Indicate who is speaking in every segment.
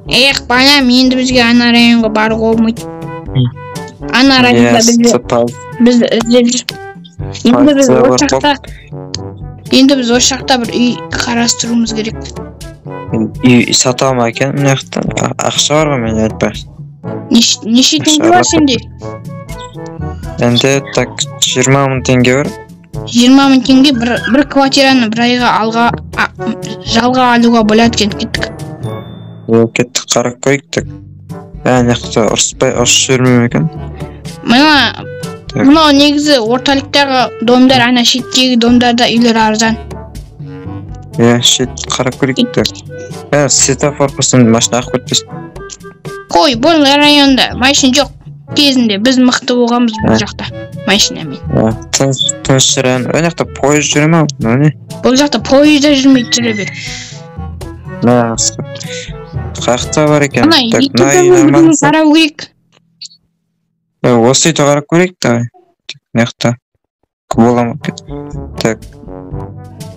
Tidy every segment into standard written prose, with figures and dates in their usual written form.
Speaker 1: Эх, балам, енді бізге ана районға баруға болмайды. Ана районда бізді іздеп жүр. Енді біз
Speaker 2: Полиция
Speaker 1: осы
Speaker 2: бар,
Speaker 1: жақта енді біз осы жақта бір үй қарастыруымыз керек.
Speaker 2: Үй сата ма екен мына жақта? Ақша бар ғой менде, айтпақшы.
Speaker 1: Неше
Speaker 2: Ақша
Speaker 1: теңге бар
Speaker 2: бар.
Speaker 1: сенде?
Speaker 2: Менде так 20 000 теңге бар.
Speaker 1: 20 000 теңге бір квартираны бір айға алға жалға алуға болады екен. Кеттік.
Speaker 2: Е, кеттік, қарап көрейік так. Ана жақта ұрыспай ұрысып жібермей ме екен?
Speaker 1: Мына
Speaker 2: Так.
Speaker 1: мынау негізі орталықтағы домдар, ана шеттегі домдарда үйлер арзан.
Speaker 2: Иә, шет қарап көрейік так. Ә, светофор қойсам, машина ағып кетпесін.
Speaker 1: Қой, бұл районда машина жоқ. Кезінде біз мықты болғанбыз бұл
Speaker 2: Ә.
Speaker 1: жақта машинамен.
Speaker 2: Иә, тыныш район. Ана жақта пойыз жүре ма? Мынау не?
Speaker 1: Бұл жақта пойыз да жүрмейді, жүре бер.
Speaker 2: Мә, қаяқта бар екен?
Speaker 1: Ана
Speaker 2: Так,
Speaker 1: екі
Speaker 2: мына үй
Speaker 1: домның
Speaker 2: нормально.
Speaker 1: біреуін қарау керек.
Speaker 2: Е, осы үйді қарап көрейік давай. Так, мына жақта бола ма екен? Так.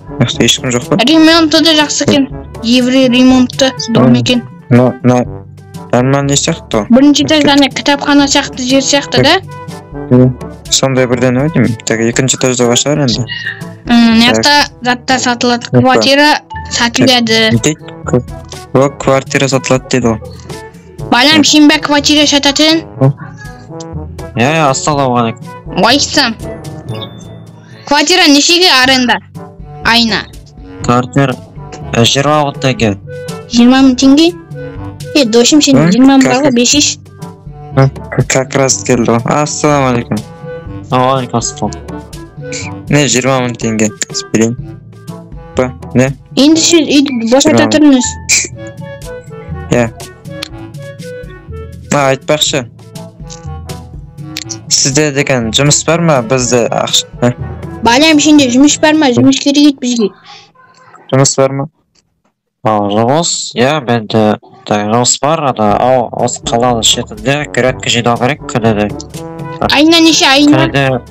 Speaker 2: Мына жақта ешкім жоқ па?
Speaker 1: Ремонты да жақсы екен. Еврей ремонтты дом екен.
Speaker 2: Мына нормальный сияқты ғой.
Speaker 1: Бірінші этажда ана кітапхана сияқты жер сияқты да.
Speaker 2: Сондай бірден ау деймін. Так, екінші этажда бар шығар енді.
Speaker 1: Мына жақта заттар сатылады.
Speaker 2: Опа.
Speaker 1: Квартира сатылады.
Speaker 2: Не дейді? О, квартира сатылады дейді ғой.
Speaker 1: Балам, сен бе квартира сататын?
Speaker 3: Иә, ассалаумағалейкум.
Speaker 1: Айтсам. Квартира нешеге аренда? Айына.
Speaker 3: Квартира 20 000 теңге.
Speaker 1: 20 000 теңге? Е, досым, сенде 20 000 бар ғой, бесиш.
Speaker 2: Как раз келді ғой. Ассалаумағалейкум.
Speaker 3: Уағалейкум.
Speaker 2: Не, 20 000 теңге. Қазір берейін. Ба, не?
Speaker 1: Енді сіз үйді босата
Speaker 2: 20 000.
Speaker 1: тұрыңыз.
Speaker 2: А, айтпақшы. Сізде деген жұмыс бар ма? Бізде ақша. Ә,
Speaker 1: Балам, сенде жұмыс бар ма? Жұмыс керек еді бізге.
Speaker 2: Жұмыс бар ма?
Speaker 3: Жұмыс, иә, менде так жұмыс бар, ана ау осы қаланың шетінде грядка жинау керек күніне.
Speaker 1: Айына неше, айына?
Speaker 3: Күніне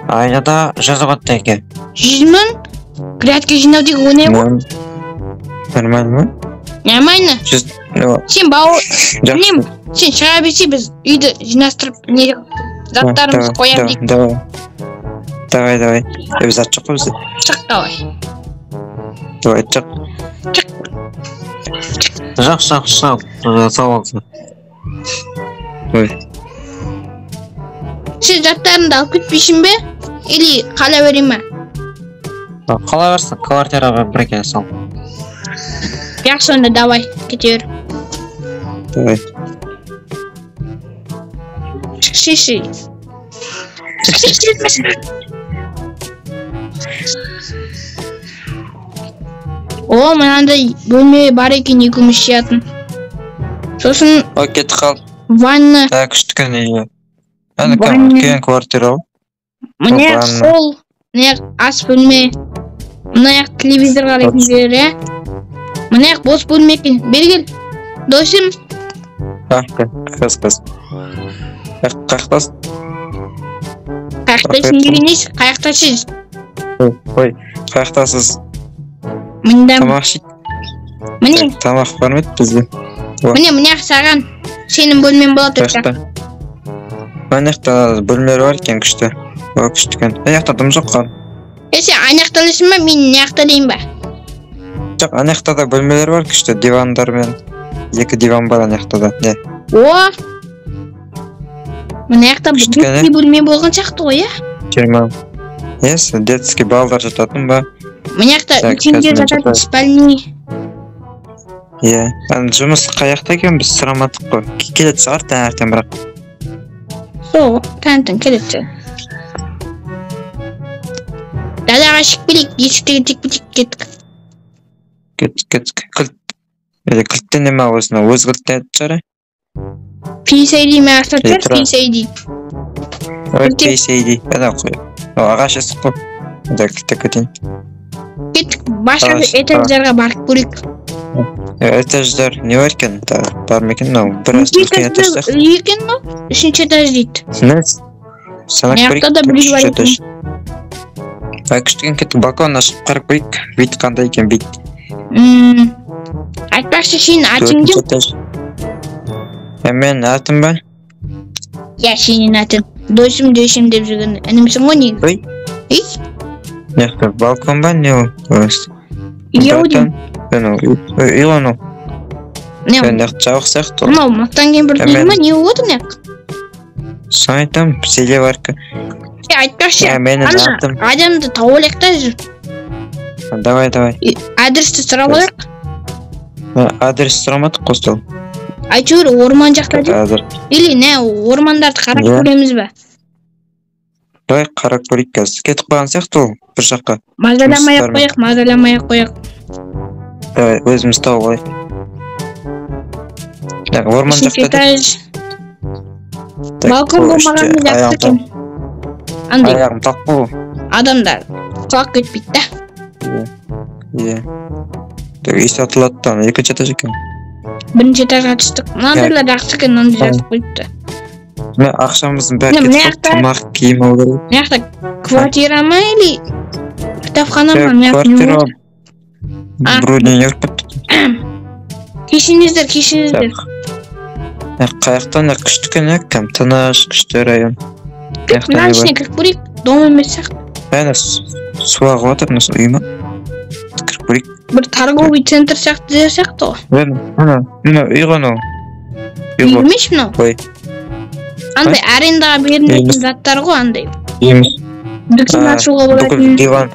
Speaker 3: айына 100 000 теңге.
Speaker 1: 100 000? Грядка жинау деген оңай ғой.
Speaker 2: Нормально ма?
Speaker 1: Нормально.
Speaker 2: Жүз, о,
Speaker 1: Сен бауыр,
Speaker 2: жақсы.
Speaker 1: Білем, сен шыға берсе, біз үйді жинастырып, не заттарымызды
Speaker 2: Давай,
Speaker 1: қоямыз
Speaker 2: давай,
Speaker 1: дейік.
Speaker 2: давай. Давай, давай. Е, зат жоқ қой бізде.
Speaker 1: Шық, давай.
Speaker 2: Давай, шық.
Speaker 3: Жақсы, жақсы, сау болыңыз.
Speaker 2: Ой.
Speaker 1: Сен заттарыңды алып кетпейсің бе? Или қала бере ме?
Speaker 3: Қала берсін, квартирамен бірге сол.
Speaker 1: Жақсы, онда давай, кете бер.
Speaker 2: Давай.
Speaker 1: Шықшы. Шықшы. О, мынандай бөлме бар екен, екеуміз сиятын. Сосын
Speaker 2: О, кетіп қал.
Speaker 1: Ванна,
Speaker 2: Так, күшті екен үй. Әне
Speaker 1: Ванна.
Speaker 2: үлкен квартира ғой.
Speaker 1: Мына
Speaker 2: Ванна.
Speaker 1: холл, мына ас бөлме, мына жақ телевизор қарайтын жер, иә. Мына жақ бос бөлме екен. Бері кел. Досым,
Speaker 2: Қаз, қаз. Қаяқтасың?
Speaker 1: Қаяқтасың деген несі? Қаяқтасыз?
Speaker 2: Ой, қаяқтасыз?
Speaker 1: Мында.
Speaker 2: Тамақ ішейік.
Speaker 1: Міне,
Speaker 2: Так, тамақ бар ма еді бізде?
Speaker 1: міне, мына жақ саған. Сенің бөлмең болады осы жақ.
Speaker 2: Қаяқта? Мына жақта бөлмелер бар екен, күшті. О, күшті екен. Ана жақта дым жоқ қой.
Speaker 1: Е, сен ана жақта аласың ба, мен мына жақта алайын ба?
Speaker 2: Жоқ, ана жақта да бөлмелер бар, күшті, дивандармен. Екі диван бар ана жақта да. Не?
Speaker 1: О! Мына жақта
Speaker 2: Күшті екен,
Speaker 1: детский бөлме болған сияқты ғой, иә?
Speaker 2: 20. Yes, детский балдар жататын ба?
Speaker 1: Мына жақта
Speaker 2: Так,
Speaker 1: үлкендер
Speaker 2: қазір мен
Speaker 1: жататын
Speaker 2: жатайын.
Speaker 1: спальный.
Speaker 2: Иә. Ана жұмыс қаяқта екен, біз сұрамадық қой. Келетін шығар таңертең бірақ.
Speaker 1: Сол, таңертең келеді. Далаға шығып келейік, есіктегі тек кеттік.
Speaker 2: Кеттік, кеттік. Кілт. Или кілттен ма өзіне? Өз кілттен шығар, е?
Speaker 1: Face ID мен ашады
Speaker 2: Е,
Speaker 1: шығар,
Speaker 2: тұра.
Speaker 1: Face ID.
Speaker 2: Ой,
Speaker 1: Кілттен.
Speaker 2: Face ID. Ана қой. О, ағаш есік қой. Да, кілттеп кетейін.
Speaker 1: Кеттік, басқа
Speaker 2: Ағаш,
Speaker 1: этаждарға барып көрейік.
Speaker 2: Е, этаждар не бар екен? Бар ма екен? Мынау біраз
Speaker 1: Екі
Speaker 2: үлкен этаж
Speaker 1: этажды
Speaker 2: сияқты.
Speaker 1: үй екен мынау, үшінші этаж дейді.
Speaker 2: Не? Санап
Speaker 1: Мына
Speaker 2: көрейік.
Speaker 1: жақта да біреу бар
Speaker 2: Үшінші
Speaker 1: екен.
Speaker 2: этаж. А, күшті екен, кеттік. Балконнан шығып қарап көрейік. Вид қандай екен, вид.
Speaker 1: Айтпақшы, сенің атың кім?
Speaker 2: Менің атым ба?
Speaker 1: Иә, сенің атың. Досым, досым деп жүрген інімсің ғой негізі.
Speaker 2: Ой.
Speaker 1: Ей?
Speaker 2: Мына жақта балкон ба, не ол?
Speaker 1: Үй ау деймін.
Speaker 2: Үй ғой анау.
Speaker 1: Не?
Speaker 2: Мына жақта жабық сияқты ғой.
Speaker 1: Мынау мақтан кемпірдің үйі ма, не болып отыр мына жақта?
Speaker 2: Соны айтамын, селеварка.
Speaker 1: Айтпақшы,
Speaker 2: менің атым.
Speaker 1: Адамды тауып алайық та жүр.
Speaker 2: Давай, давай.
Speaker 1: Адресті сұрап алайық.
Speaker 2: Адрес сұрамадық қой сол.
Speaker 1: Әйтеуір орман жақта деп. Или не, ормандарды қарап көреміз бе?
Speaker 2: Давай қарап көрейік қазір. Кетіп қалған сияқты ол бір жаққа.
Speaker 1: Мазаламай ақ қояйық, мазаламай ақ қояйық.
Speaker 2: Давай, өзіміз тауып алайық. Так, орман жақта деп.
Speaker 1: Балкон болмағанымен жақсы екен. Андай.
Speaker 2: Аяғым талып қалды.
Speaker 1: Адамдар құлап кетпейді да.
Speaker 2: Иә. Так, үй сатылады да, екінші этаж екен.
Speaker 1: Бірінші этажға түстік. Мынандайлар жақсы екен, мынандай жазып қойыпты.
Speaker 2: Мына ақшамыздың бәрі кетіп қалды, тамақ, киім алу керек.
Speaker 1: Мына жақта квартира ма или кітапхана ма? Мына жақта не
Speaker 2: Квартира.
Speaker 1: болды?
Speaker 2: Біреуден не көріп кеттік.
Speaker 1: Кешіріңіздер, кешіріңіздер.
Speaker 2: Қаяқтан күшті екен, кәм тыныш, күшті район.
Speaker 1: Мынаның ішіне кіріп көрейік, дом емес сияқты.
Speaker 2: Әне су ағып жатыр, мына үй ма? Кіріп көрейік.
Speaker 1: Бір торговый центр сияқты жер сияқты ғой.
Speaker 2: Мына үй ғой анау.
Speaker 1: Үй емес мынау.
Speaker 2: Ой.
Speaker 1: Андай арендаға берілетін заттар ғой андай.
Speaker 2: Емес.
Speaker 1: Дүкен ашуға болатын.
Speaker 2: Бүкіл диван.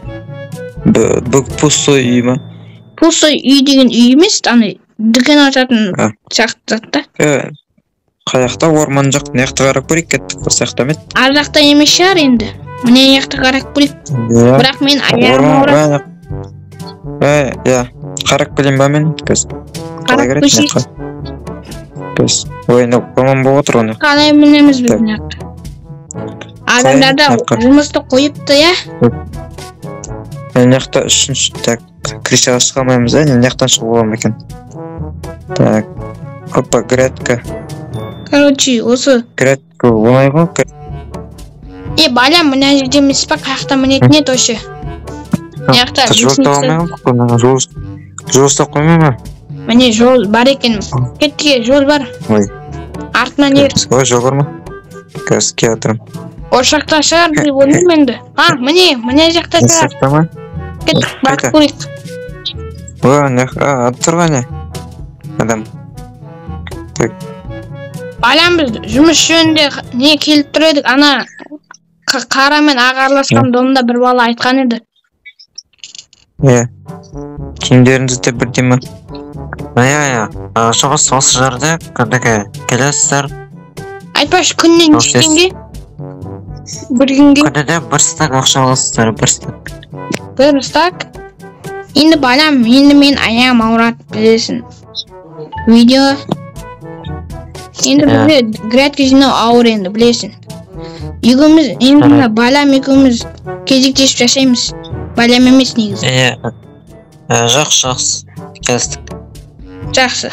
Speaker 2: Бүкіл пустой үй ма?
Speaker 1: Пустой үй деген үй емес, андай дүкен ашатын сияқты зат та.
Speaker 2: Қаяқта орман жақ, мына жақта қарап көрейік, кеттік осы жақта ма еді?
Speaker 1: Ар жақта емес шығар енді. Мына жақта қарап көрейік. Бірақ мен аяғым ауырады.
Speaker 2: Иә, қарап келейін ба мен? Қазір.
Speaker 1: Қарап көрсек.
Speaker 2: Қазір. Ой, мынау орман болып отыр оны.
Speaker 1: Қалай мінеміз біз мына жаққа? Адамдар да жұмысты қойыпты, иә?
Speaker 2: Мына жақта үшінші, так, крышаға шыға алмаймыз, ә? Мына жақтан шығуға бола ма екен? Так, опа, грядка.
Speaker 1: Короче, осы.
Speaker 2: Грядка оңай ғой.
Speaker 1: Е, балам, мына жерде емес па, қаяқта мінетін еді вообще? Мына жақта
Speaker 2: Жол таба алмай қалдық қой, мына жол ұстап қоймай ма?
Speaker 1: Міне жол бар екен. Кеттік, жол бар.
Speaker 2: Ой.
Speaker 1: Артынан ер.
Speaker 2: Ой, жол бар ма? Қазір келе жатырмын.
Speaker 1: Осы жақта шығар деп ойлаймын енді. А, міне, мына жақта шығар.
Speaker 2: Жақта ма?
Speaker 1: Кеттік, барып көрейік.
Speaker 2: Ой, мына тұр ғой не? Адам. Так.
Speaker 1: Балам, біз жұмыс жөнінде не келіп тұр едік, ана қара мен ақ араласқан домда бір бала айтқан еді.
Speaker 2: Иә. Киімдеріңіз де бірдей ма?
Speaker 3: Иә, иә. Жұмыс осы жерде, күніге келесіздер.
Speaker 1: Айтпақшы, күніне неше теңге? Бір күнге?
Speaker 3: Күніне бір стак ақша аласыздар, бір стак.
Speaker 1: Бір стак? Енді балам, енді мен аяғым ауырады, білесің. Видео. Енді бізде грядка жинау ауыр енді, білесің. Екеуміз, енді мына балам екеуміз кезектесіп жасаймыз. Балам емес негізі.
Speaker 3: Иә. Жақсы, жақсы. Келістік.
Speaker 1: Жақсы.